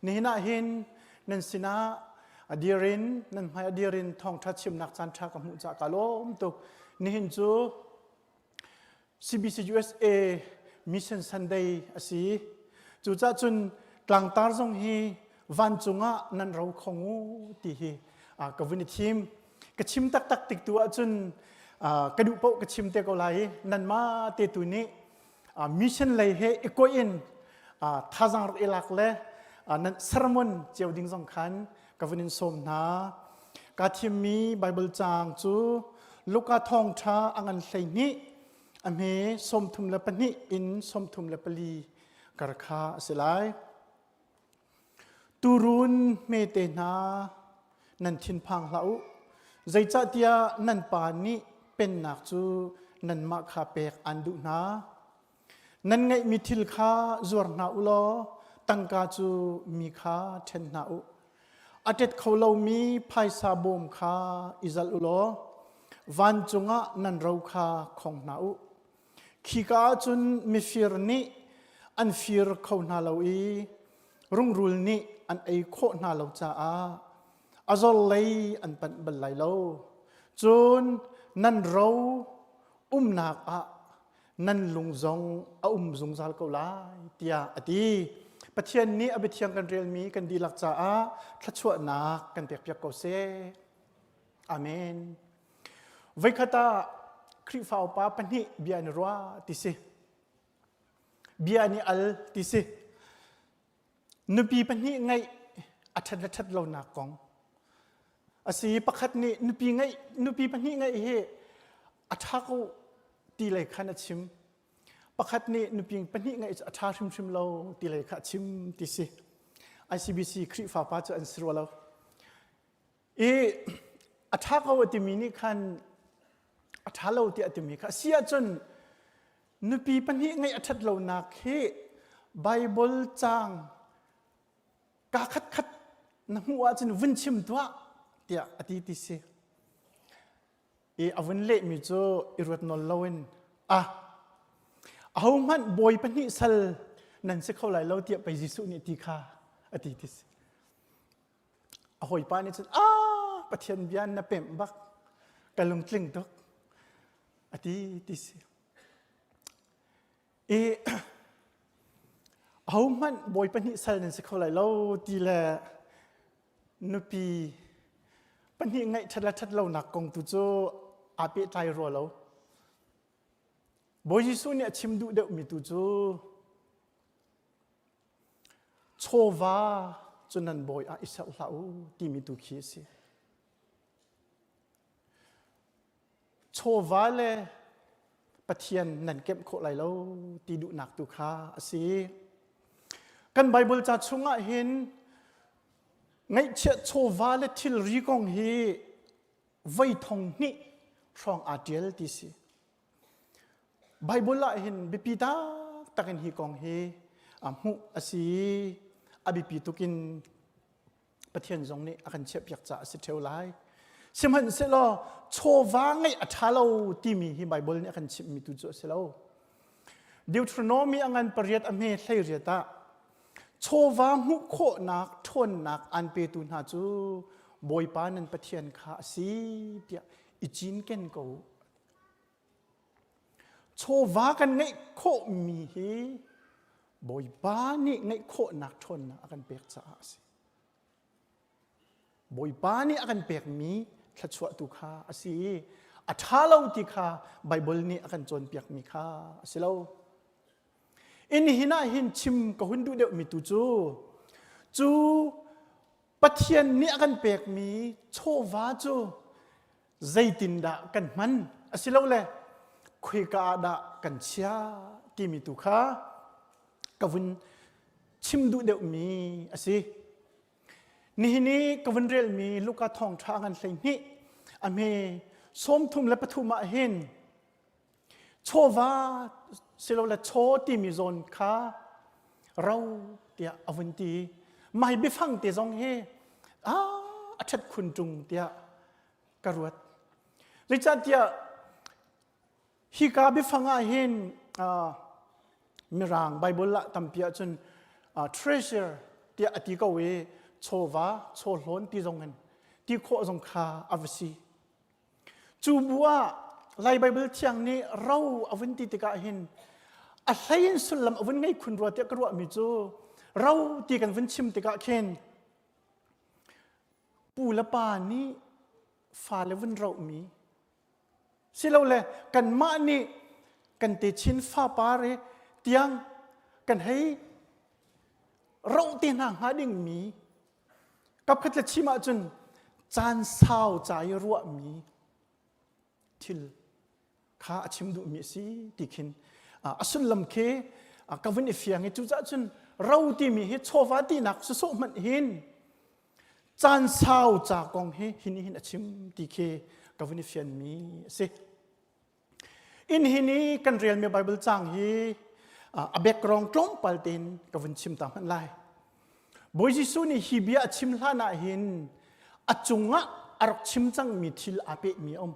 Nihin ah hin nan sinah a dir in nan hmai a dir in thawngṭha chimnak caan ṭha ka hmuh caah ka lawm tuk. Nihin cu CBC USA Mission Sunday a si. Cucaah cun tlangtar zong hi vancung ah nan ro khong u ti hi ka vun i thim. Ka chim taktak tik tu ahcun ka duh paoh ka chim te ko lai i nanmah te tu nih mission lei he i koih in thazaang rak i lak le nan sermon cio ding zong khan ka vun in sawm hna. Ka thimmi Bible caang cu Luka thawngṭha a ngan 12 a hme 32 in 34 kar kha a si lai. Tuurun hmete hna nan thinphang hlah u, zeicahtiah nan Pa nih pennak cu nanmah kha pek aan duh hna. Nan ngeihmi thil kha zuar hna u law tangka cu mi kha ṭhen hna u. A ṭet kho lomi phaisa bawm kha i zalh u law vancung ah nan ro kha khong hna u. Khika ah cun mifir nih an fir kho hna lo i rungrul nih an ei khawh hna lo caah a zor lei an panh bal lai lo. Cun nan ro umnak ah nan lung zong a um zungzal ko lai tiah a ti. Pathian nih a biathiang kan relmi kan dihlak caah thluachuahnak kan pekpiak ko seh. Amen. Voikhat ah Khrihfa upa pahnih bia an i ruah ti si. Bia an i al ti si. Nupi pahnih ngeih a ṭhat le ṭhat lonak kong. A si pakhat nih nupi ngeih nupi pahnih ngeih hi a ṭha ko ti lei khan a chim. Pakhat nih nupi pahnih ngeih cu a ṭha hrimhrim lo ti lei kha a chim ti si. ICBC Khrihfa pa cu an si rua lo. I a ṭha ko a timi nih khan a ṭha lo tiah a timi kha a si ahcun nupi pahnih ngeih a ṭhat lonak hi Bible caang kaa khatkhat na hmuh ahcun vun chim tuah tiah a ti ti si. I a vun lehmi cu i ruat nawl loin ah ahohmanh bawi pahnih sal nan si kho lai lo tiah pei Jesuh nih ti kha a ti ti si. A hawipa nih cun ah Pathian bia na pemh bak ka lungtling tuk a ti ti si. I ahohmanh bawi pahnih sal nan si kho lai lo ti le nupi pahnih ngeih ṭhat le ṭhat lonak kong tu cu aa pehtlai rua lo. Bawi Jesuh nih a chim duh deuhmi tu cu Chawva cu nan bawi ah i serh hlah u timi tu khi a si. Chawva le Pathian nan kemh khawh lai lo ti duhnak tu kha a si. Kan Bible ca chungah hin ngaihchiah chawva le thilri kong hi voi thong hnih hrawng aa ṭial ti si. Bible ah hin biapi taktak in hi kong hi hmuh a si i a biapi tuk in Pathian zong nih a kan chiahpiak caah a si ṭheo lai. Sihmanhsehlaw chawva ngeih a ṭha lo timi hi Bible nih a kan chimhmi tu cu a si lo. Deuteronomy a ngan pariat a hme 18 ah chawva hmuh khawhnak ṭhawnnak aan petu hna cu Bawipa nan Pathian kha a si tiah i cinken ko u. Chawva kan ngeih khawhmi hi Bawipa nih ngeih khawhnak ṭhawnnak a kan pek caah a si. Bawipa nih a kan pekmi thluachuah tu kha a si i a ṭha lo ti kha Baibal nih a kan cawnpiakmi kha a si lo. In hin ah hin chim ka hun duh deuhmi tu cu cu Pathian nih a kan pekmi chawva cu zeitindah kan hman asilole khoika ah dah kan chiah timi tu kha ka vun chim duh deuhmi a si. Nihin i ka vun relmi Luka thawngṭha ngan 12 a hme 33 ah hin chawva silole chaw timi zawn kha ro tiah a vun ti. Mai biafang te zong hi a ṭhat khun ṭung tiah ka ruat. Zeicahtiah hika biafang ah hin Mirang Bible ah tampi ahcun treasure ti. tiah a ti ko i chawva chawhlawn ti zong in ti khawh zong kha a va si. Cu bu ah Lai Baibal Thiang nih ro a vun ti tikah hin a hlei in sullam a vun ngei khun rua tiah ka ruahmi cu ro ti kan vun chim tikah khin pu le pa nih fale vun rohmi silole kanmah nih kan techin fapar i tiang kan hei roh te hna hnga dingmi kapkhat le chim ahcun caan sau ca i ruahmi thil kha a chim duhmi a si ti khin a sullam khi ka vun i fiang i cucaah cun ro timi hi chawva tinak sawsawh hmanh hin caan sau ca kong hi hi nih hin a chim ti khi ka vun i fianmi a si. Inn hi ni kan relmi Bible cang hi a background tlawmpal tein ka vun chim ta hmanh lai. Bawi Jesuh nih hi bia a chim hlan ah hin a cungah a rak chim cangmi thil aa pehmi a um.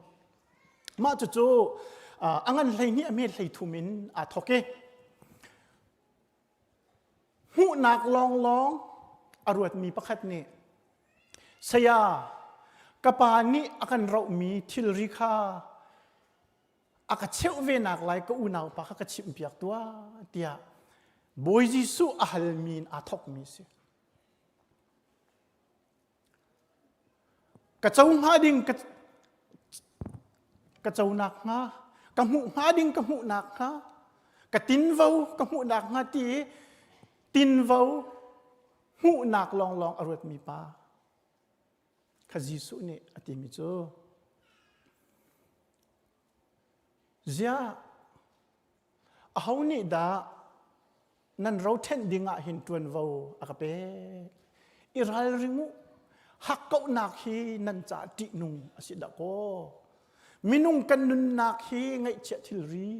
Mah cucu a ngan 12 a hme 13 in aa thawk i hmuhnak lawnglawng a ruatmi pakhat nih saya ka pa nih a kan rohmi thilri kha a ka cheuh ve nak lai ka unau pa kha ka chimhpiak tuah tiah Bawi Jesuh a halmi in aa thawkmi a si. Ka co hnga ding ka, ka conak hnga, ka hmuh hnga ding ka hmuhnak hnga, ka tinvo ka hmuhnak hnga ti i tinvo hmuhnak lawnglawng a ruatmi pa kha Jesuh nih a timi cu ziah Aho nih dah nan ro ṭhenh ding ah hin ṭuanvo a ka pek? I ralring u. Hakkauhnak hi nan caah ṭihnung a si dah kaw. Minung kan nunnak hi ngaihchiah thilri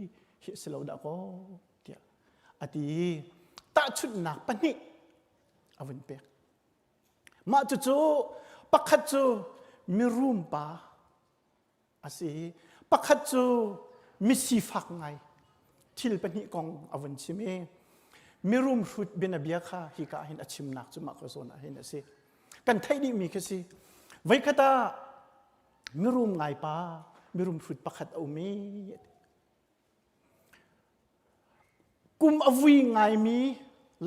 hi a si lo dah kaw tiah a ti i tahchunhnak pahnih a vun pek. Mah cucu pakhat cu mirum pa a si. Pakhat cu misifak ngai thil pahnih kong a vun chim i mirum hrut bianabia kha hika hin a chimnak cu mah ka zawn ah hin a si. Kan theih dihmi khi si. Voikhat ah mirum ngai pa mirum hrut pakhat a um i kum a vui ngaimi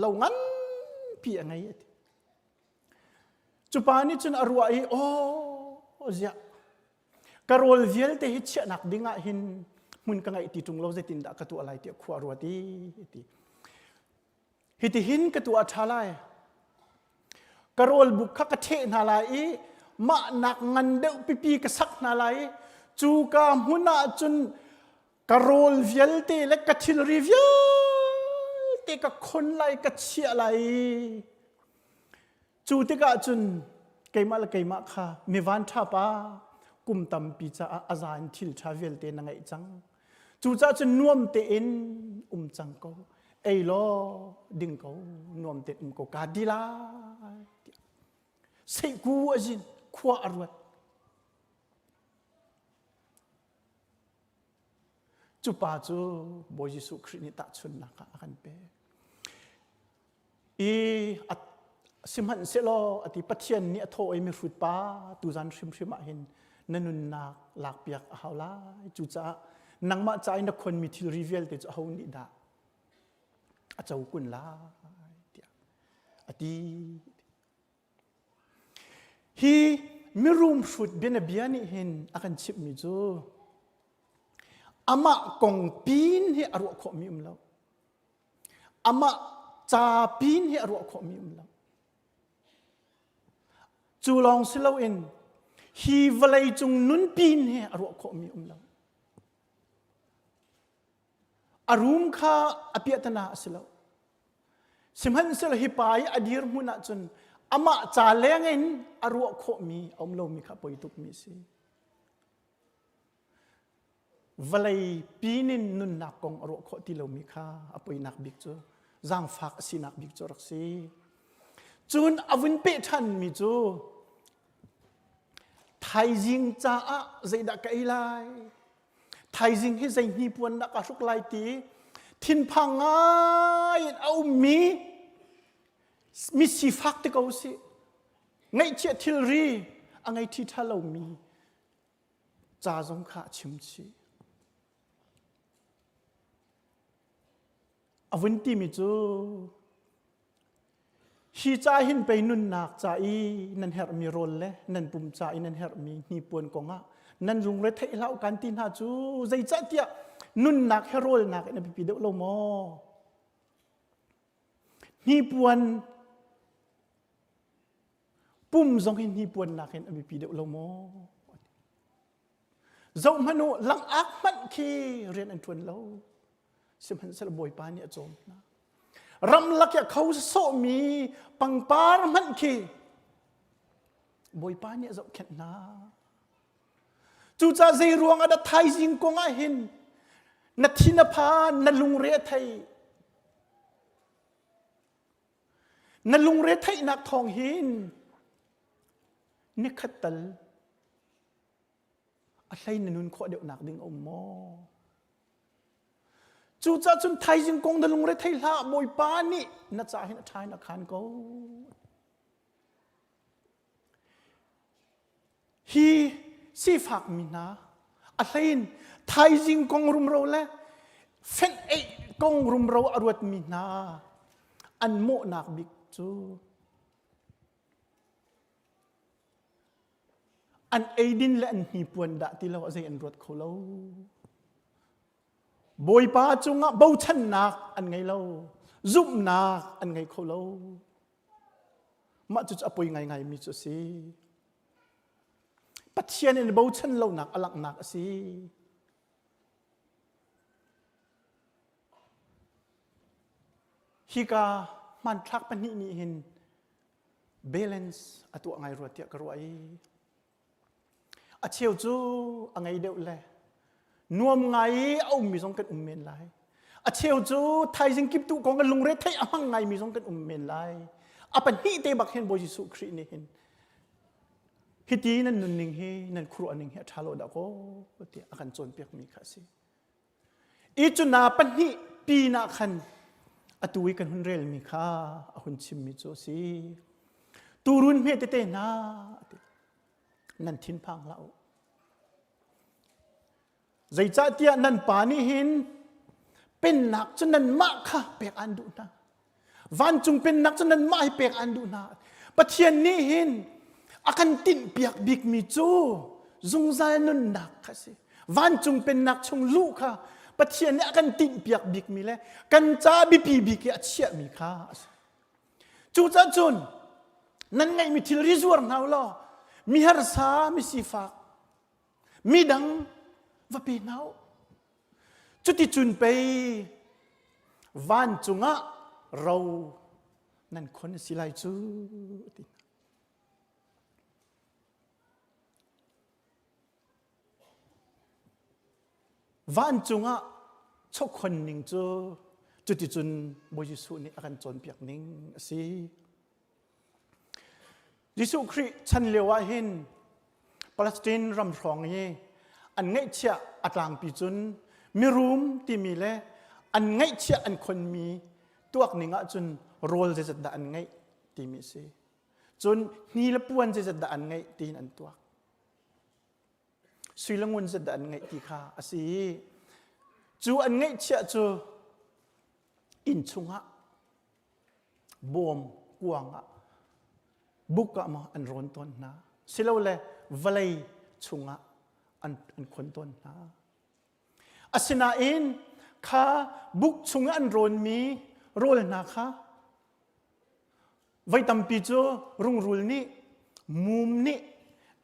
lo nganpi a ngei a ti. Cu pa nih cun a ruah i aw ziah ka rawl vialte hi chiahnak ding ah hin hmun ka ngeih ti ṭung lo zeitindah ka tuah lai tiah khua a ruat i ti. Hitihin ka tuah ṭha lai. Ka rawl buk kha ka ṭheh hna lai i mah nak ngan deuh pipi ka sak hna lai i cu ka hmun ah cun ka rawl vialte le ka thilri vialte ka khon lai ka chiah lai cu tikah cun keimah le keimah kha mi van ṭha pa kum tampi caah a za in thil ṭha vialte na ngeih cang cucaah cun nuam tein um cang ko ei law ding ko nuam tein um ko kaa di lai tiah seihku a zin khua a ruat Cu pa cu Bawi Jesuh Khrih nih tahchunhnak ah a kan pek. I sihmanhsehlaw a ti Pathian nih a thawh i mihrut pa tuzan hrimhrim ah hin na nunnak lakpiak a hau lai. Cucaah nangmah ca i na khonmi thilri vialte cu aho nih dah a co kun lai tiah a ti. Hi mirum hrut bianabia nih hin a kan chimhmi cu amah kong pin hi a ruah khawhmi um lo. Amah ca pin hi a ruah khawhmi um lo. Cu lawng si loin hi vawlei cung nun pin hi a ruah khawhmi um lo. A rum kha a piahtana a si lo. Sihmanhsehlaw hi pa i a dirhmun ahcun amah ca leng in a ruah khawhmi a um lomi kha poi tukmi a si. Vawlei pin in nunnak kong a ruah khawh ti lomi kha a poinak bik cu zaangfak a sinak bik cu a rak si. Cun a vun peh ṭhanmi cu thaizing caah zeidah ka ei lai Thaizing hi zei hnipuan dah ka hruk lai ti thinphang ngai in a ummi. Mi sifak te ko sih. Ngaihchiah thilri a ngei ṭhi ṭha lomi ca zong kha a chim chih. A vun timi cu hi ca hin pei nunnak ca i nan herhmi rawl le nan pum ca i nan herhmi hnipuan kongah nan lungre theih hlah u kan ti hna cu zeicahtiah nunnak he rawlnak in a biapi deuh lo maw? Hnipuan pum zong hi hnipuan nakin a biapi deuh lo maw? Zoh hmanh u, langak hmanh khi rian an ṭuan lo. Sihmanhsehlaw Bawipa nih a cawm hna. Ramlak i a kho sawhmi pangpar hmanh khi Bawipa nih a zohkhenh hna. Cucaah zei ruang ah dah thaizing kong ah hin na thin a phan, na lungre a thei. Na lungre theihnak thawng hin nikhat tal a hlei na nun khawh deuhnak ding a um maw? Cucaah cun thaizing kong na lungre thei hlah Bawipa nih na ca hin a ṭha in a khan ko. Hi sifakmi hna a hlein thaizing kong rumro le fenh eih kong rumro a ruatmi hna an mawhnak bik cu an eidin le an hnipuan dah ti lo a zei an ruat kho lo. Bawipa cungah bochannak an ngei lo, zumhnak an ngei kho lo. Mah cu a poi ngaingai mi cu a si. Pathian in bochan lonak a langhnak a si. Hika hmanthlak pahnih nih hin balance a tuah ngai rua tiah ka ruah i a cheu cu a ngei deuh le nuam ngai i a ummi zong kan um men lai a cheu cu thaizing kip tu kong lungre theih a hmang ngaimi zong kan um men lai a pahnih te bak hin Bawi Jesuh Khrih nih hin hiti nan nunning hi nan khuaruah ning hi a ṭha lo dah kaw tiah a kan cawnpiakmi kha a si I cu na pahnih pinah khan atu i kan hun relmi kha a hun chimmi cu a si. Tuurun hme tete hna nan thinphang hlah u. Zeicahtiah nan pa nih hin pennak cu nanmah kha pek aan duh hna. Vancung pennak cu nanmah hi pek an duh hna. Pathian nih hin a kan tinhpiak bikmi cu zungzal nunnak kha a si. Vancung pennak chung luh kha Pathian nih a kan tinhpiak bikmi le kan ca biapi bik i a chiahmi kha a si. Cucaah cun nan ngeihmi thilri zuar hna u law mi harsa, mi sifak, midang va pe hna u. Cuticun pei vancung ah ro nan khon a si lai cu ti hna. Vancung ah chawkhon ning cu cuticun Bawi Jesuh nih a kan cawnpiak ning a si. Jesuh Khrih chan lio ah hin Palestine ram hrawng i an ngaihchiah a tlangpi cun mirum timi le an ngaihchiah an khonmi tuak ning ahcun rawl zeizat dah an ngeih timi a si. Cun hni le puan zeizat dah an ngeih tiin an tuak. Sui le ngun zeizat dah an ngeih ti kha a si. Cu an ngaihchiah cu inn chungah bawm kuang ah buk ah maw an rawn tawn hna silole vawlei chungah an, an khon tawn hna asinain kha buk chung an rawnmi rawl hna kha voi tampi cu rungrul nih mum nih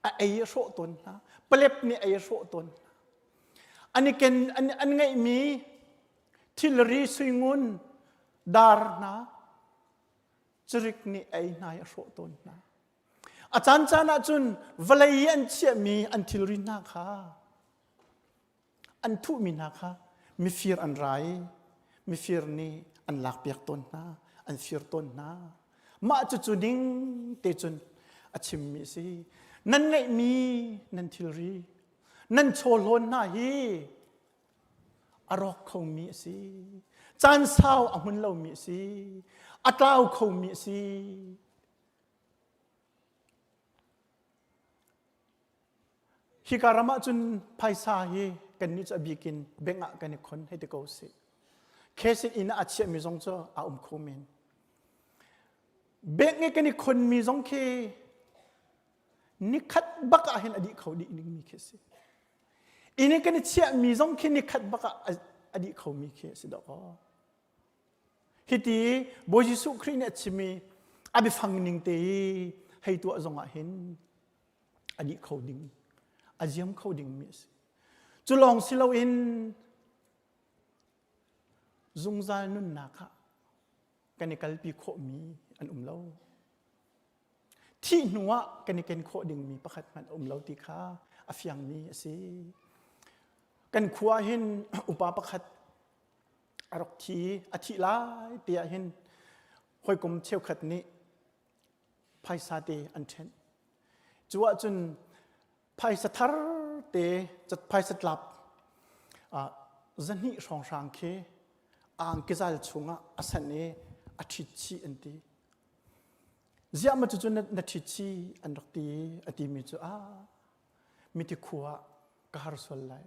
a ei a hrawh tawn hna palep nih ei a hrawh tawn hna an i ken an, an ngeihmi thilri suingun dar hna cirik nih ei hna i a hrawh tawn hna. A caancaan ahcun vawlei i an chiahmi an thilri hna kha an thuhmi hna kha mifir an ra i mifir nih an lakpiak tawn hna, an fir tawn hna. Mah cucu ding te cun a chimmi a si. Nan ngeihmi nan thilri, nan chawhlawn hna hi a rawk khomi a si. Caan sau a hmun lomi a si. A tlau khomi a si. Hika ram ah cun phaisa hi kannih cu a bik in bank ah kan i khon hei ti ko sih. Cash in inn ah a chiahmi zong cu a um kho men. Bank i kan i khonmi zong khi nikhat bak ah hin a dih kho dih dingmi khi a si. Inn i kan i chiahmi zong khi nikhat bak ah a dih khomi khi a si dawh. Hiti Bawi Jesuh Khrih nih a chimmi a biafang ning te i hei tuah zong ah hin a dih kho ding, a ziam kho dingmi a si. Cu lawng si loin zungzal nunnak ah kan i kalpi khawhmi an um lo. Thih hnu ah kan i ken khawh dingmi pakhat hmanh a um lo ti kha a fiangmi a si. Kan khua hin upa pakhat a rak thi a thih lai te ah hin hawikom cheukhat nih phaisa te an ṭhenh. Cu ahcun phaisa thar te phaisa tlap zahnih hrawnghrang khi angkizal chungah a sanh i a ṭhit chih an ti. Ziah ma cucu na ṭhit chih an rak ti a timi cu ah miti khua ah ka har sual lai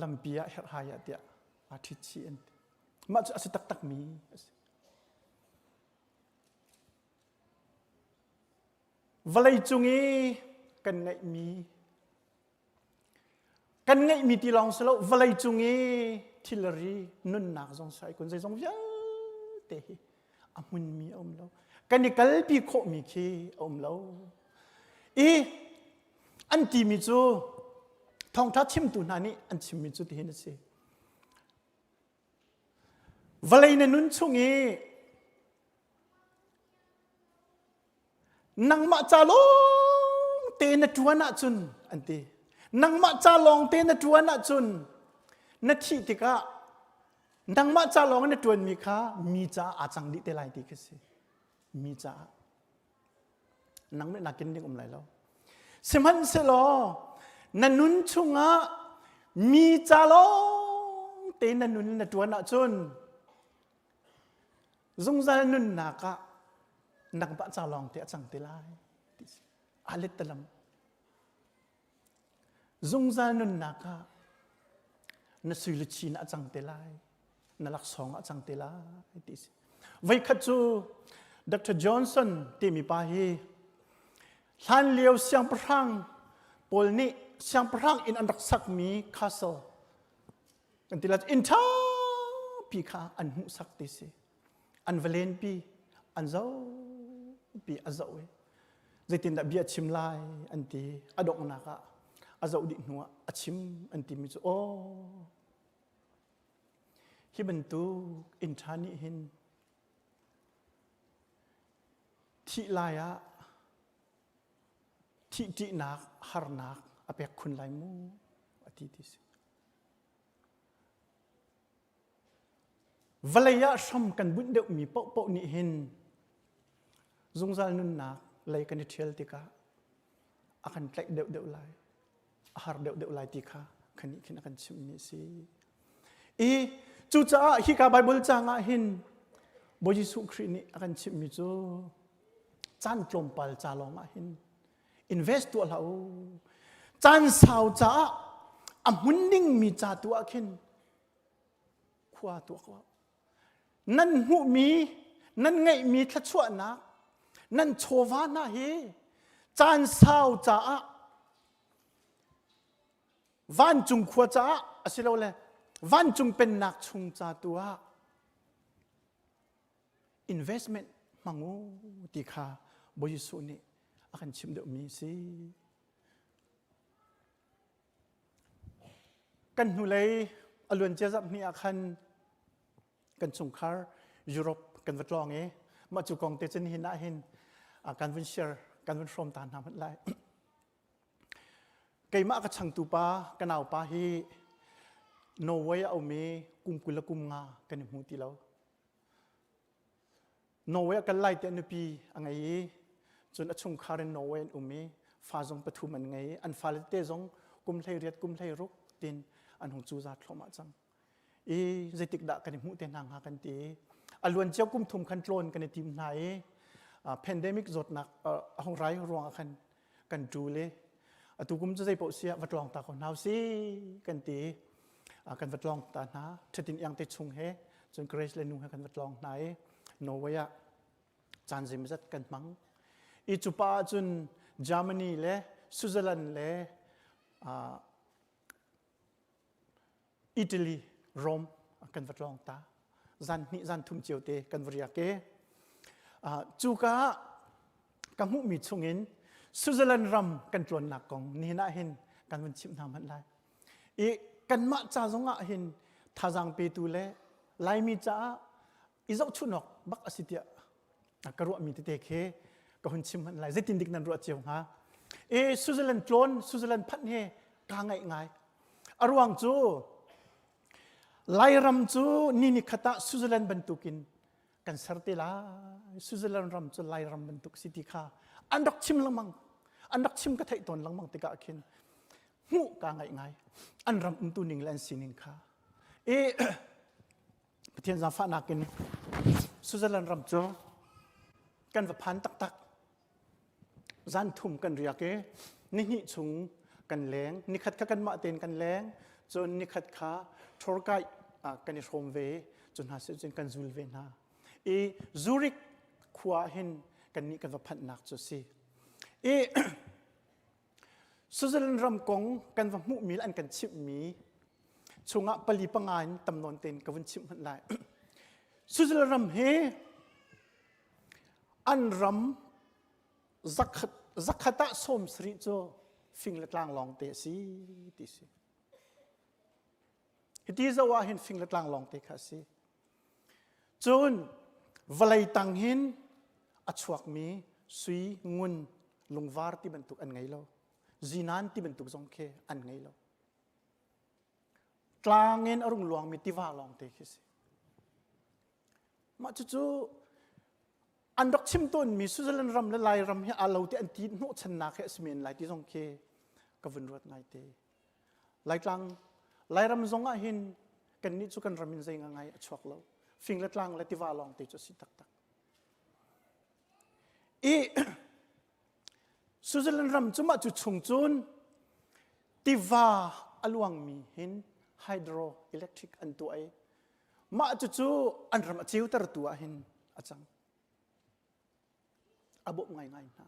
lampi ah herhhai ah tiah aa ṭhit chih an ti. Mah cu a si taktakmi a si. Vawlei cung i kan ngeihmi kan ngeihmi ti lawng si lo vawlei cung i thilri nunnak zong sai kun zeizong vialte hi a hmunmi a um lo kan i kalpi khawhmi khi a um lo i an timi cu thawngṭha chimtu hna nih an chimmi cu tihin a si vawlei na nun chung i Nangmah ca lawng te na ṭuan ahcun an ti. Nangmah ca lawng te na ṭuan ahcun na thih tikah nangmah ca lawng na ṭuanmi kha mi caah aa cang dih te lai ti khi si. Mi caah. Nang nih naa ken ding um lai lo. Sihmanhsehlaw na nun chungah mi ca lawng te na nun na ṭuan ahcun Zungzal nunnak ah nangmah ca lawng te a cang te lai ti si. Aa let talam. Zungzal nunnak ah na sui luchin a cang te lai, na laksawng a cang te lai ti si. Voikhat cu Dr. Johnson timi pa hi hlan lio siangpahrang pawl nih siangpahrang inn an rak sakmi castle Kan ti la inn ṭhapi kha an hmuhsak ti si. An va lenpi, an zohpi, a zoh i zeitindah bia chim lai an ti. A donghnak ah a zoh dih hnuah a chim an timi cu aw hi bantuk inn ṭha nih hin thih lai ah thih ṭihnak harnak a pek khun lai mu a ti ti si. Vawlei ah hram kan bunh deuhmi paohpaoh nih hin zungzal nunnak lei kan i ṭhial tikah a kan tlaih deuhdeuh lai, a har deuhdeuh lai ti kha kha nih khin a kan chimhmi a si. I cucaah hika Baibal caang ah hin Bawi Jesuh Khrih nih a kan chimhmi cu caan tlawmpal ca lawng ah hin invest tuah hlah u caan sau caah a hmun dingmi ca tu ah khin khua tuah ko nan hmuhmi nan ngeihmi thluachuahnak nan chawva hna hi caan sau caah vancung khua caah asilole vancung pennak chung ca tu ah investment hmang u ti kha Bawi Jesuh nih a kan chimh deuhmi a si. Kan hnulei a luancia zarh hnih ah khan kan chungkhar Europe kan va tlawng i mah cu kong te cun hin ah hin kan vun share kan vun hrawm ta hna hmanh lai. Keimah ka changtu pa ka naupa hi Norway a um i kum 20 le kum nga kan i hmu ti lo. Norway a kal lai tiah nupi a ngei i cun a chungkhar in Norway an um i fa zong pathum an ngei i an fale tete zong kum 18 kum 16 tin an hung cuza thluahmah cang. I zeitik dah kan i hmuh te hna hnga kan ti. A luan cia kum thum khan tlawn kan i tim hna i pandemic zawtnak a hung rai ruangah khan kan ṭul i atu kum cu zei paoh si ah va tlawng ta ko hna si kan ti kan va tlawng ta hna. Ṭhatin iang te chung he cun Grace le nu he kan va tlawng hna i Norway ah caan zeimawzat kan hmang. I cu pa ahcun Germany le Switzerland le Italy, Rome kan va tlawng ta. Zan hnih zan thum cio te kan va riak i cuka ka hmuhmi chungin Switzerland ram kan tlawnnak kong nihin ah hin kan vun chimh hna hmanh lai. I kanmah ca zong ah hin thazaang petu le Laimi caah i zohchunh awk bak a si tiah ka ruahmi tete khi ka hun chim hmanh lai. Zeitin dik nan ruah cio hnga? E Switzerland tlawn, Switzerland phanh hi kaa ngaih ngai. A ruang cu Lairam cu ni ni khat ah Switzerland bantukin kan ser te lai. Switzerland ram cu Lairam bantuk si ti kha an rak chim lengmang. An rak chim ka theih tawn lengmang tikah khin hmuh kaa ngaih ngai. An ram umtu ning le an sining kha. E Pathian zaangfahnak in Switzerland ram cu kan va phan taktak. Zan thum kan riak i nihnih chung kan leng. Nikhat kha kanmah tein kan leng. Cun nikhat kha tour guide kan i hrawm ve. Cu hna sin cun kan zul ve hna. I Zurich khua hin kannih kan va phanhnak cu a si. I Switzerland ram kong kan va hmuhmi le an kan chimhmi chungah pali panga in tam nawn tein ka vun chimh hmanh lai. Switzerland ram hi an ram zakhat, zakhat ah sawm sarih cu fing le tlang lawng te a si ti si. Hiti zoh ah hin fing le tlang lawng te kha a si. Cun vawlei tang hin a chuakmi sui, ngun, lungvar ti bantuk an ngei lo. Zinan ti bantuk zong khi an ngei lo. Tlang in a rung luangmi tiva lawng te khi si. Mah cucu an rak chim tawnmi Switzerland ram le Lairam hi aa lo te an ti hnawhchannak hi a si men lai ti zong khi ka vun ruat ngai te. Laitlang Lairam zong ah hin kannih cu kan ram in zei ngai a chuak lo. Fing le tlang le tiva lawng te cu a si taktak. I Switzerland ram cu mah cu chung cun tiva a luangmi hin hydroelectric an tuah i mah cucu an ram a ceutertu ah hin a cang. A bawmh ngaingai hna.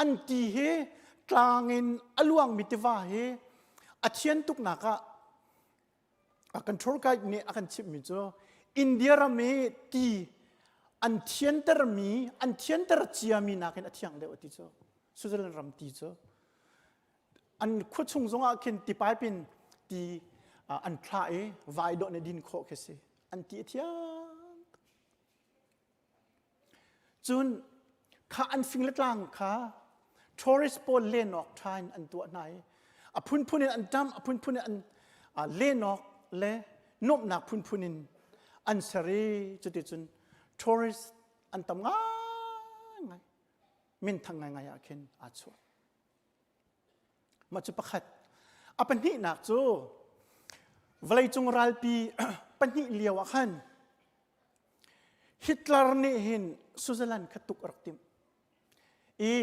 An ti hi tlang in a luangmi tiva hi a thian tuknak ah a kan tour guide nih a kan chimhmi cu India ram i ti an thiantermi an thianter ciami nakin a thiang deuh ti cu Switzerland ram ti cu an khua chung zongah khin ti pipe in ti an thlah i vai dawh ne din khawh khi si an ti a thiang Cun kha an fing le tlang kha tourist pawl len awk ṭha in an tuah hna i a phunphun in an ṭam, a phunphun in an len awk le nuamhnak phunphun in an ser i cuticun tourist an tam ngaingai minthang ngaingai ah khin aa chuah. Mah cu pakhat. A pahnihnak cu vawleicung ralpi pahnih lio ah khan Hitler nih hin Switzerland kha tuk a rak timh. I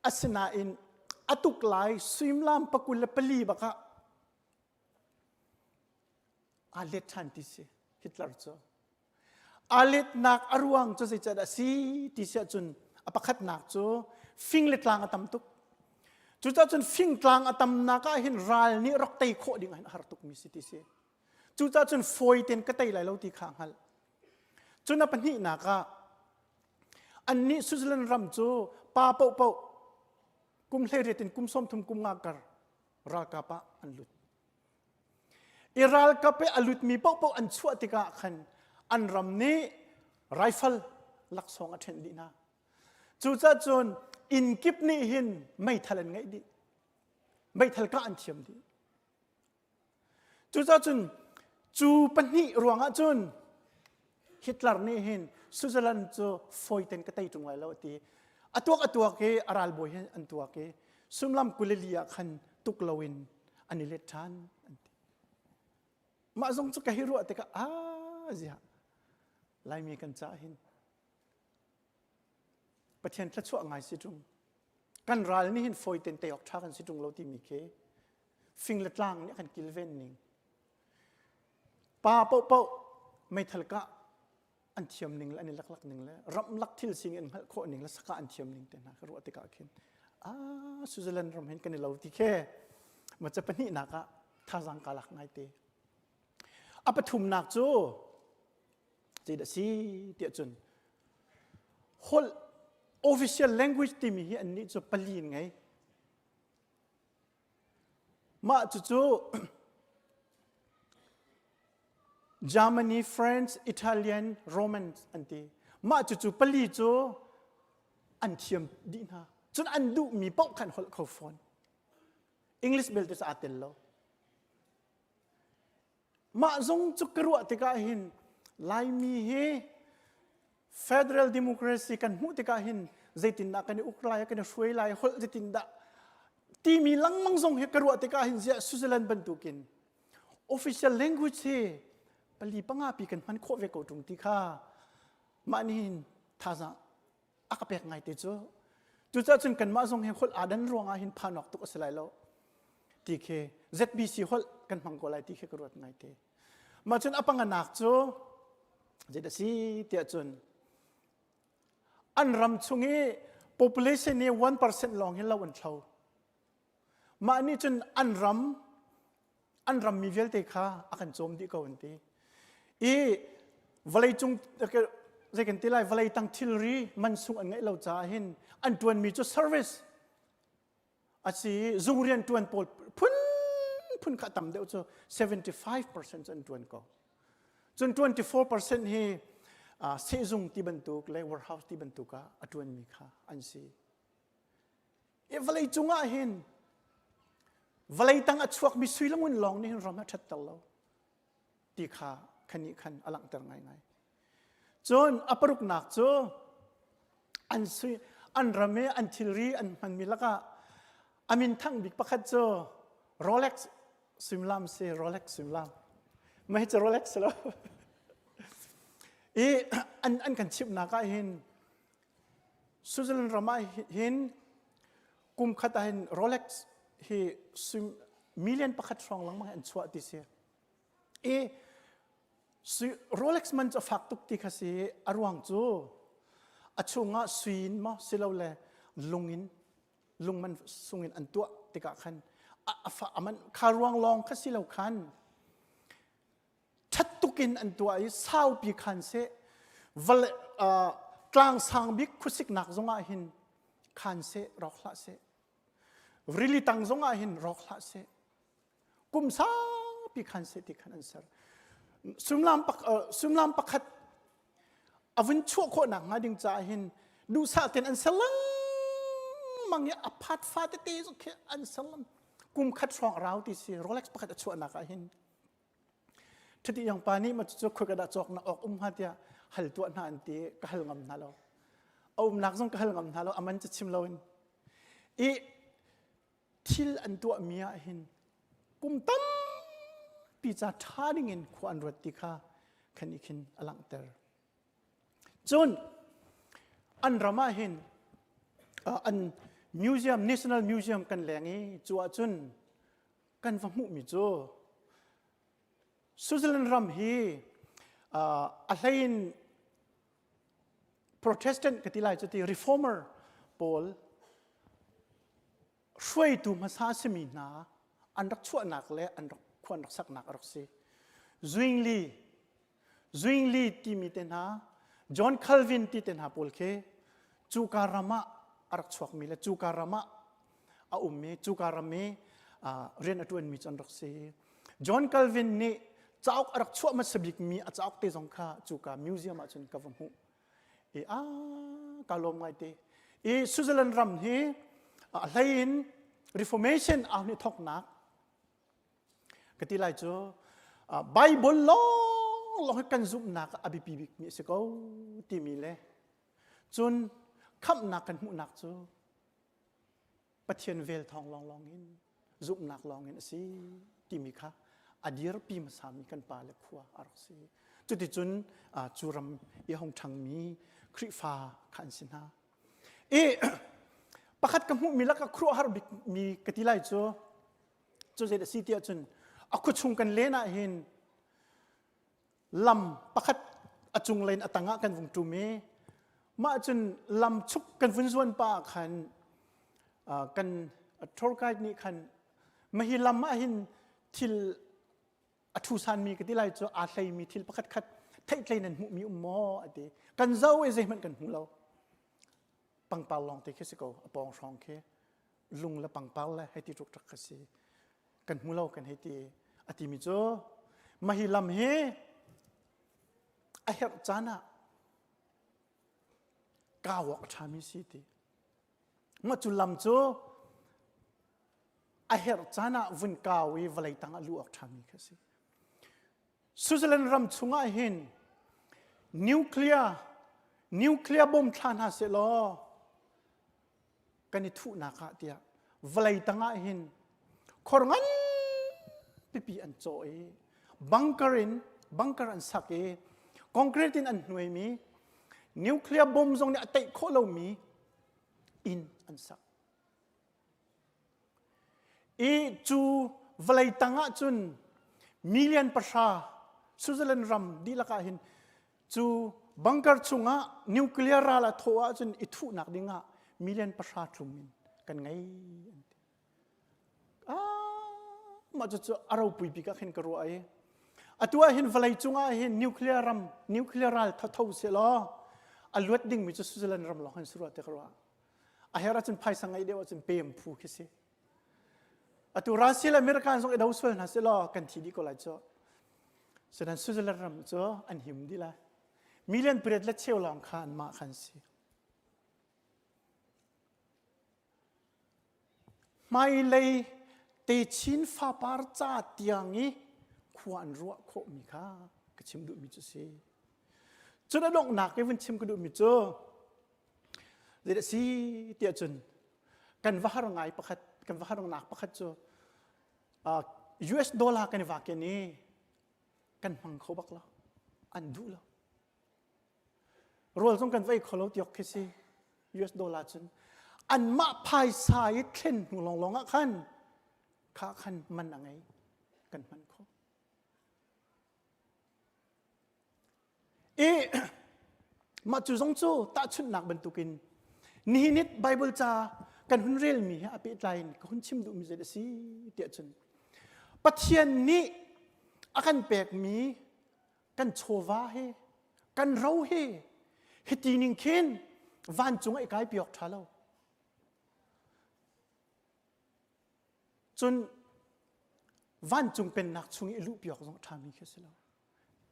asinain a tuk lai suimilam 24 bak ah aa let ṭhan ti si Hitler cu. Aa letnak a ruang cu zeicahdah a si ti si ahcun a pakhatnak cu fing le tlang a tam tuk. Cucaah cun fingtlang a tamnak ah hin ral nih rak tei khawh ding ah hin a har tukmi si ti si. Cucaah cun fawi tein ka tei lai lo ti kha a hngalh. Cun a pahnihnak ah annih Switzerland ram cu pa paohpaoh kum 18 in kum 30 kum nga kar ralkap ah an lut. I ralkap i a lutmi paohpaoh an chuah tikah khan an ram nih rifle laksawng a ṭhenh dih hna. Cucaah cun inn kip nih hin meithal an ngeih dih. Meithal kah an thiam dih. Cucaah cun cu pahnih ruangah cun Hitler nih hin Switzerland cu fawi tein ka tei ṭung lai lo a ti. A tuak a tuak i a ralbawi hin an tuak i sumlam 24 ah khan tuk loin an i let ṭhan an ti. Mah zong cu ka hi ruah tikah ah ziah. Laimi kan cah hin Pathian thluachuah ngai si ṭung. Kan ral nih hin fawi ten tei awk ṭha kan si ṭung lo timi khi fing le tlang nih a kan kilven ning. Pa paohpaoh meithal kah an thiam ning le an i laklak ning le ramlak thil sining an hngalh khawh ning le saka an thiam ning te hna ka ruah tikah khin ah Switzerland ram hin kan i lo ti khe ma ca pahnihnak ah thazaang ka lak ngai te. A pathumnak cu zeidah si tiah cun holh official language timi hi annih cu pali in ngei. Mah cucu Germany, French, Italian, Roman an ti. Mah cucu pali cu an thiam dih hna. Cun an duhmi paoh khan holh kho fawn. English belte cu aa tel lo. Mah zong cu ka ruah tikah hin Laimi hi federal democracy kan hmuh tikah hin zeitindah kan i uk lai, kan i hruai lai, holh zeitindah timi lengmang zong hi ka ruah tikah hin ziah Switzerland bantukin official language hi pali panga pi kan hman khawh ve ko ṭung ti kha mah nih hin thazaang a ka pek ngai te cu. Cucaah cun kanmah zong hi holh aa dan ruangah hin phan awk tuk a si lai lo ti khi ZBC holh kan hmang ko lai ti khi ka ruat ngai te. Mah cun a panganak cu zeidah si tiah cun an ram chung i population i 1% lawng hi lo an thlo. Mah nih cun an ram an rammi vialte kha a kan cawm dih ko an ti. I vawleicung zei kan ti lai vawlei tang thilri mansung an ngeih lo caah hin an ṭuanmi cu service a si i zung rian ṭuan pawl phun phun kha tam deuh cu 75% cu an ṭuan ko. Cun 24% hi sehzung ti bantuk le warehouse ti bantuk ah a ṭuanmi kha an si. I vawlei cungah hin vawlei tang a chuakmi sui le ngun lawng nih hin ram a ṭhatter lo ti kha khanih khan a langhter ngaingai. Cun a paruknak cu an sui an ram i an thilri an hmanmi lakah a minthang bik pakhat cu Rolex suimilam si Rolex suimilam. Mah hi cu Rolex si lo. I an, an kan chimhnak ah hin Switzerland ram ah hin kum khat ah hin Rolex hi million pakhat hrawng lengmang an chuah ti si. I Rolex man cu a fak tuk ti kha si a ruang cu a chungah sui in maw silole lung in lung man sung in an tuah tikah khan a fa a man kha ruang lawng kha si lo khan ṭhat tuk in an tuah i saupi khan seh vale tlang sang bik khuasiknak zongah hin khan seh rawk hlah seh rili tang zongah hin rawk hlah seh kum saupi khan seh ti khan an ser sumlam pak sumlam pakhat a vun chuah khawhnak hnga ding caah hin duhsah ten an ser lengmang i a phat fa tete zong khi an ser lam kum khat hrawng rau ti si Rolex pakhat a chuahnak ah hin Ṭhiti yang pa nih ma cucu khoi ka dah cawk na awk um hnga tiah hal tuah hna an ti ka hal ngam hna lo. A umnak zong ka hal ngam hna lo aman cu chim loin. I thil an tuah mi ah hin kum tampi ca ṭha ding in khua an ruat ti kha khan i khin a langhter. Cun an ram ah hin an museum National Museum kan leng i cu ah cun kan va hmuhmi cu Switzerland ram hi a hlein Protestant ka ti lai cu ti reformer pawl hruaitu hmasa simi hna an rak chuahnak le an rak khua an rak saknak a rak si. Zwingli Zwingli timi te hna John Calvin ti te hna pawl khi cuka ram ah a rak chuakmi le cuka ram ah a ummi cuka ram i rian a ṭuanmi cu an rak si. John Calvin nih cauk a rak chuah hmasa bikmi a cauk te zong kha cuka museum ah cun ka va hmuh. I a ka lawm ngaite. I Switzerland ram hi a hlei in Reformation au nih thawknak ka ti lai cu Bible lawng lawng hi kan zumhnak a biapi bikmi a si ko timi le cun khamhnak kan hmuhnak cu Pathian vel thawng lawnglawng in zumhnak lawng in a si timi kha a dirpi hmasami kan pa le khua a rak si. Cuticun cu ram i hong ṭhangmi Khrihfa kha an si hna. I pakhat ka hmuhmi lakah khuaruahhar bikmi ka ti lai cu cu zei a si tiah cun a khuachung kan len ah hin lam pakhat a cunglei in a tangah kan vung ṭum i mah cun lam chuk kan vun zuan pa ah khan kan tour guide nih khan mahi lam ah hin thil a ṭhusanmi ka ti lai cu aa hleimi thil pakhat khat theihtlei nan hmuhmi um maw a ti. Kan zo i zeihmanh kan hmu lo. Pangpar lawng te khi si ko a pawng hrawng khi lung le pangpar le hei ti ṭuk ṭak kha si. Kan hmu lo kan hei ti. A timi cu mahi lam hi a herh caan ah kau awk a ṭhami si ti. Mah cu lam cu a herh caan ah vun kau i vawlei tang ah luh awk ṭhami kha si. Switzerland ram chungah hin nuclear nuclear bomb thla hna seh law kan i thuhnak ah tiah vawlei tang ah hin khor ngan pipi an cawh i bunker in bunker an sak i concrete in an hnuaimi nuclear bomb zong nih a teih khawh lomi inn an sak. I cu vawlei tang ah cun million pahra Switzerland ram dihlak ah hin cu bunker chungah nuclear ral a thawh ahcun i thuhnak dingah million pahra tlum in kan ngei an ti. Ah, mah cu a ropui bik ah khin ka ruah i atu ah hin vawlei cungah hin nuclear ram nuclear ral thotho seh law a luat dingmi cu Switzerland ram lawng hin si rua te ka ruah. A her ahcun phaisa ngeih deuh ahcun pem phu khi si. Atu Russia le American zong i do sual hna seh law kan thi dih ko lai cu. Sedan Switzerland ram cu an him dih lai. Million pariat le cheu lawng kha anmah khan si. Hmailei techin fapar ca tiang i khua an ruah khawhmi kha ka chim duhmi cu si. Cun a donghnak i vun chim ka duhmi cu zeidah si tiah cun kan va har ngai pakhat kan va harnak pakhat cu US dollar kan i vaken i kan hmang kho bak lo an duh lo Rawl zong kan vei kho lo tiok khi si. US dollar cun anmah phaisa i thlen hnu lawnglawng ah khan kha khan man a ngei kan hman khawh. I mah cu zong cu tahchunhnak bantukin nihin ni Bible ca kan hun relmi he a pehtlai in ka hun chim duhmi zei a si tiah cun Pathian nih a kan pekmi kan chawva he kan ro he hiti ning khin vancung ah i kai piawk ṭha lo cun vancung pennak chung i luh piawk zong ṭhami khi si lo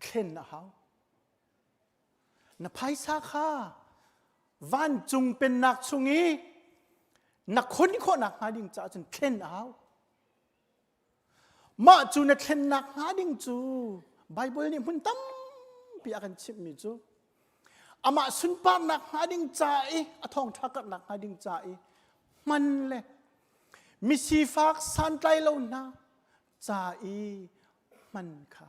thlen a hau na phaisa kha vancung pennak chung i na khon khawhnak hnga ding caah cun thlen a hau Mah cu na thlennak hnga ding cu Baibal nih hmun tampi a kan chimhmi cu amah sunparnak hnga ding ca i a thawngṭha karhnak hnga ding ca i hman le misifak santlai lo hna ca i hman kha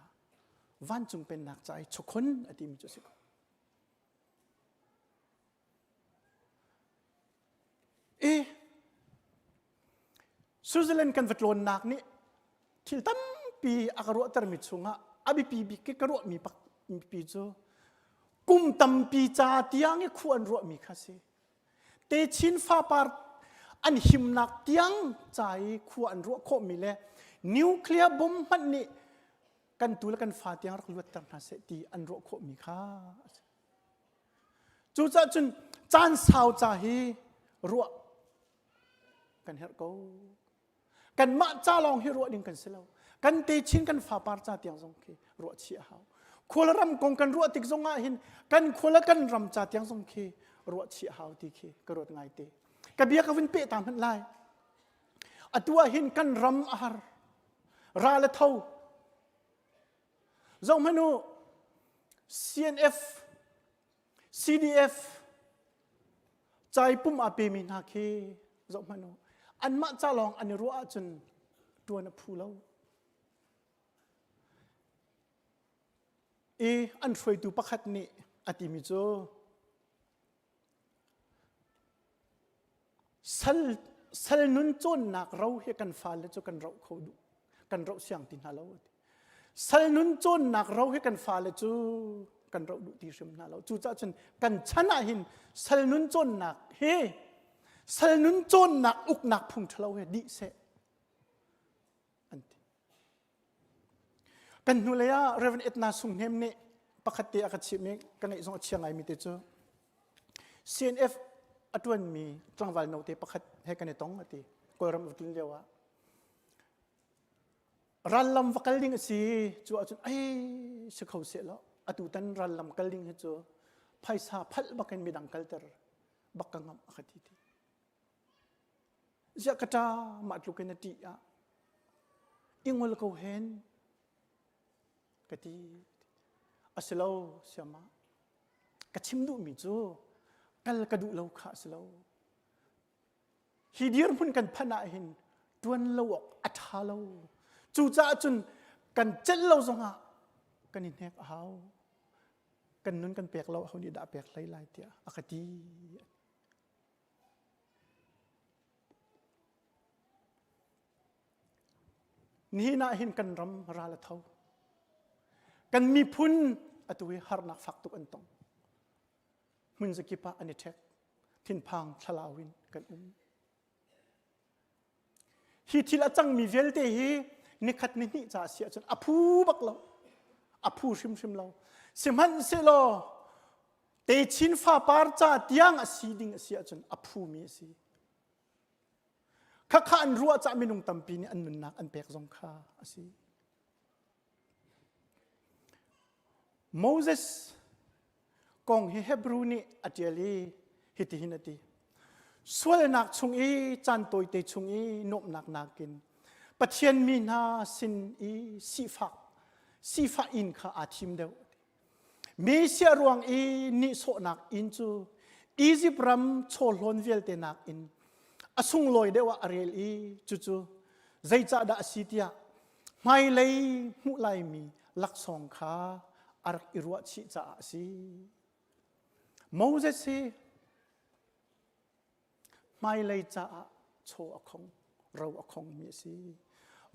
vancung pennak ca i chawkhon a timi cu a si ko. I Switzerland kan va tlawnnak nih thil tampi a ka ruahtermi chungah a biapi bik ka ruahmi pi cu kum tampi ca tiang i khu an ruahmi kha si. Techin fapar an himnak tiang ca i khua an ruah khawhmi le nuclear bomb hmanh nih kan tu le kan fa tiang rak luatter hna seh ti an ruah khawhmi kha a si. Cucaah cun caan sau ca hi ruah kan herh ko. Kanmah ca lawng hi ruah ding kan si lo. Kan techin kan fapar ca tiang zong khi ruah chih a hau. Khual ram kong kan ruah tik zong ah hin kan khual kan ram ca tiang zong khi ruah chih a hau ti khi ka ruat ngai te. Ka bia ka vun peh ta hmanh lai. Atu ah hin kan ram a har. Ral a tho. Zohhmanh u, CNF, CDF, caipum aa pemi hna khi zohhmanh u. Anmah ca lawng an i ruah ahcun ṭuan a phu lo. I an hruaitu pakhat nih a timi cu sal sal nun cawnnak ro hi kan fale cu kan roh kho duh kan roh siang ti hna lo ati. Sal nun cawnnak ro hi kan fale cu kan roh duh ti hrim hna lo. Cucaah cun kan chan ah hin sal nun cawnnak hi sal nun cawnnak uknak phung ṭhalo he dih seh an ti. Kan hnulei ah Reverend Edna Sung Hnem nih pakhat te a ka chimh i ka ngaih zong a chia ngaimi te cu CNF a ṭuanmi tlangval note pakhat he kan i tong a ti. Kawlram va tlun lio ah. Rallam va kal ding a si cu ahcun ei si kho seh law atu tan rallam kal ding hi cu phaisa phalh bakin midang kalter bak ka ngamh a ka ti ti. Ziah ka ṭa mah tluk in a ṭih ah i ngol ko hen ka ti. A si lo siama ka chim duhmi cu kal ka duh lo kha a si lo. Hi dirhmun kan phanh ah hin ṭuan lo awk a ṭha lo. Cucaah cun kan celh lo zongah kan i hnek a hau. Kan nun kan pek lo aho nih dah pek hlei lai tiah a ka ti. Nihin ah hin kan ram ral a tho. Kan miphun atu hi harnak fak tuk an tong. Hmun zakip ah an i ṭhek. Thinphang thlalau in kan um. Hi thil a cangmi vialte hi nikhat ni hnih ca a si ahcun a phu bak lo. A phu hrimhrim lo. Sihmanhsehlaw techin fapar ca tiang a si ding a si ahcun a phumi a si. Khakha an ruah cah minung tampi nih an nunnak an pek zong kha a si. Moses kong hi Hebrew nih a ṭial i hitihin a ti. Sualnak chung i caan tawite chung i nuamhnak nakin Pathian mi hna sin i sifak sifah inn kha aa thim deuh. Messiah ruang i nihsawhnak inn cu Izipt ram chawhlawn vialte nakin a sunglawi deuh ah a rel i cucu zeicahdah a si tiah hmailei hmuh laimi laksawng kha a rak i ruahchih caah a si. Moses hi hmailei caah chaw a khong, ro a khongmi a si.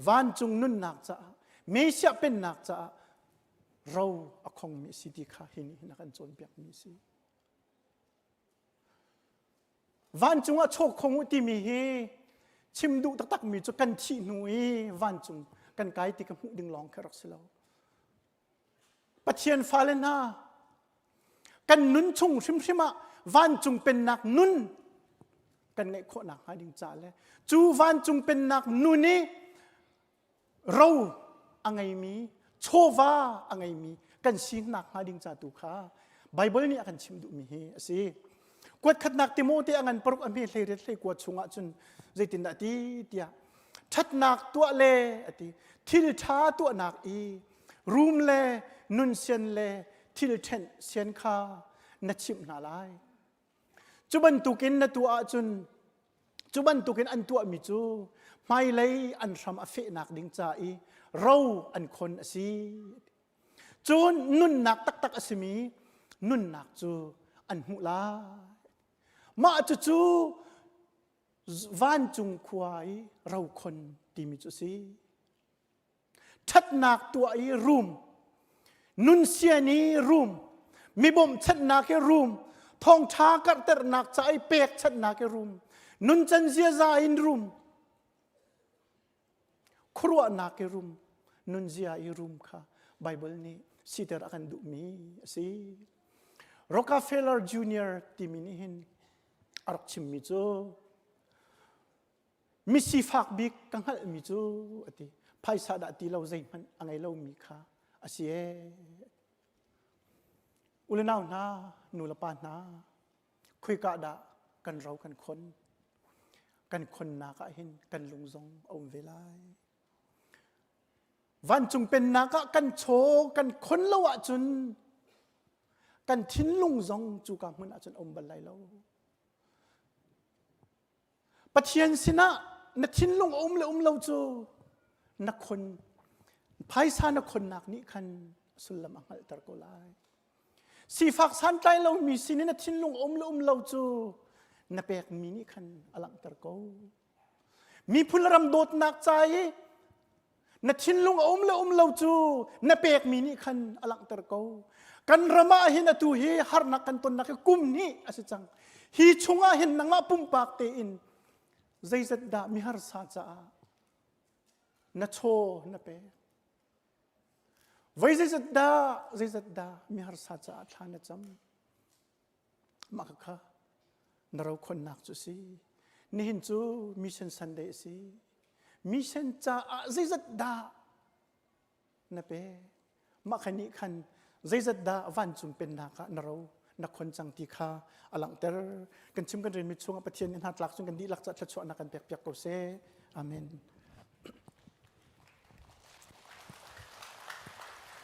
Vancung nunnak caah, Messiah pennak caah ro a khongmi a si ti kha hi nih hin a kan cawnpiakmi a si. Vancung ah chaw khong u timi hi chim duh taktakmi cu kan thih hnu i vancung kan kai ti ka hmuh ding lawng khi rak si lo. Pathian fale hna kan nun chung hrimhrim ah vancung pennak nun kan ngeih khawh nakhnga ding ca le cu vancung pennak nun i ro a ngeimi chawva a ngeimi kan si nakhnga ding ca tu kha Baibal nih a kan chim duhmi hi a si. Kuatkhatnak Timote a ngan paruk a hme hleiriat hleikua chungah cun zeitindah ti tiah ṭhatnak tuah le a ti thil ṭha tuahnak i rum le nunsian le thil ṭhenh sian kha na chimh hna lai. Cu bantukin na tuah ahcun cu bantukin an tuahmi cu hmailei an hram a fehnak ding ca i ro an khon a si. Cun nunnak taktak a simi nunnak cu an hmuh lai. Mah cucu vancung khua i rokhon timi cu a si. Ṭhatnak tuah i rum, nunsian i rum, mi bawmhchanhnak i rum, thawngṭha karhternak ca i pekchanhnak i rum, nuncan ziaza in rum, khuaruahnak i rum, nunzia i rum kha Baibal nih siter a kan duhmi a si. Rockefeller Jr. timi nih hin a rak chimmi cu misifak bik ka hngalhmi cu a ti phaisa dah ti lo zeihmanh a ngei lomi kha a si ee u le nau hna nu le pa hna Khoika dah kan ro kan khon? Kan khonnak ah hin kan lung zong a um ve lai. Vancung pennak ah kan chaw kan khon lo ahcun kan thinlung zong cuka hmun ahcun a um bal lai lo. Pathian sinah na thinlung a um le um lo cu na khon phaisa na khonnak nih khan a. Sullam a hngalhter ko lai. Sifak santlai lomi sin in na thinlung um le um lo cu na pekmi nih khan a langhter ko. Miphun ram dawtnak ca i na thinlung a um le um lo cu na pekmi nih khan a langhter ko. Kan ram ah hin atu hi harnak kan tonnak hi kum hnih a si cang. Hi chungah hin nangmah pumpak tein zeizat dah miharsa caah na chaw na pek. Voi zeizat dah zeizat dah miharsa caah thla na cam. Mah kha na rokhonnak cu si. Nihin cu Mission Sunday a si. Mission caah zeizat dah na pe. Mah kha nih khan zeizat dah vancung pennak ah na ro na khon cang ti kha a langhter. Kan chim kan relmi chungah Pathian nih hna tlak cun kan dihlak ca thluachuahnak kan pek piak ko seh. Amen.